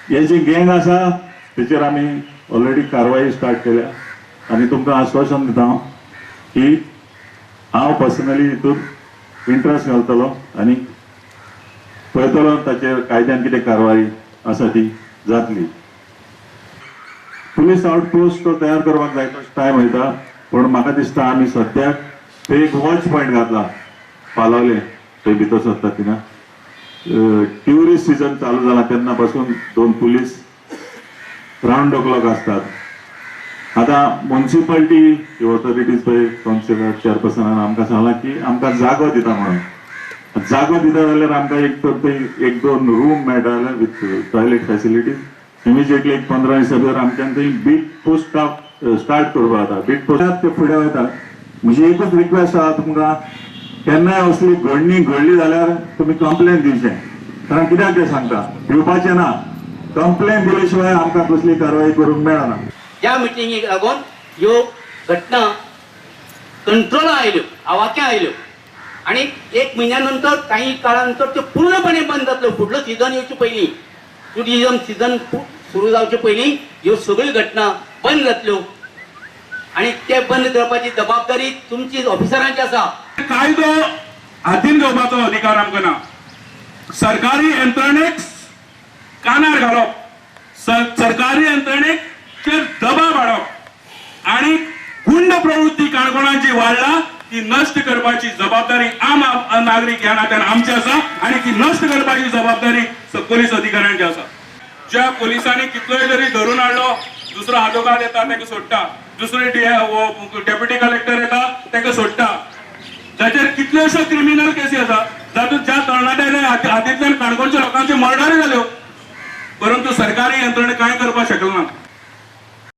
हे जी गँग आसा तेचेर आमी ऑलरेडी कारवाई स्टार्ट केल्या आनी तुमकां आश्वासन दिता हांव की हांव पर्सनली हितून इंट्रस्ट घालतलो आनी पळयतलो ताचेर कायद्यान कितें कारवाई आसा ती जातली. पुलीस आउटपोस्ट तो तयार करपाक जाय तो टायम वयता, पूण म्हाका दिसता आमी सद्याक थंय एक वॉच पॉयंट घातला पालोवले थंय भितर सरता थिंगा. ट्युरिस्ट सिजन चालू जाला तेन्ना पासून 2 पुलीस रावंड the clock आसतात. आतां मुन्सिपाल्टी ऑथॉरिटीज पळय कावन्सिलर चेअरपर्सनान आमकां सांगलां की आमकां जागो दिता म्हणून. जागो दिता जाल्यार आमकां एक तर थंय 1-2 रूम मेळटा जाल्यार विथ टॉयलेट फॅसिलिटीज इमिजिएटली एक 15 दिसां भितर आमच्यान थंय बीट पोस्ट स्टार्ट करपाक जाता. बीट पोस्ट ते फुडें वयता. म्हजी एकूच रिक्वेस्ट आसा तुमकां, केन्नाय असली घडणी घडली जाल्यार तुमी कंप्लेन दिवचें. कारण कित्याक तें सांगता, दिवपाचें ना. कंप्लेन दिले शिवाय आमकां कसली कारवाई करूंक मेळना. ह्या मिटिंगेक लागून ह्यो घटना कंट्रोला आयल्यो, आवाक्या आयल्यो आनी एक म्हयन्या नंतर काही काळा नंतर त्यो पूर्णपणे बंद जातल्यो. फुडलो सिजन येवचे पयलीं, ट्युरिजम सिजन सुरू जावचे पयलीं ह्यो सगळ्यो घटना बंद जातल्यो आनी ते बंद करपाची जबाबदारी तुमची ऑफिसरांची आसा. कायदो हातीन घेवपाचो अधिकार आमकां ना. सरकारी यंत्रणेक कानार घालप, सरकारी यंत्रणेक दबाव हाडप आनी गुंड प्रवृत्ती काणकोणांत जी वाडला ती नश्ट करपाची जबाबदारी आम नागरीक ह्या नात्यान आमची आसा आनी ती नश्ट करपाची जबाबदारी पोलीस अधिकाऱ्यांची आसा. ज्या पोलिसांनी कितलोय तरी धरून हाडलो, दुसरो आदोगाद येता ताका सोडटा, दुसरो डेप्युटी कलेक्टर येता ताका सोडटा. जाचेर कितल्योश्यो क्रिमिनल केसी आसा, जातूंत ज्या तरणाट्यांनी हातींतल्यान काणकोणच्या लोकांचे मर्डर जाल्यो, परंतु सरकारी यंत्रणा काय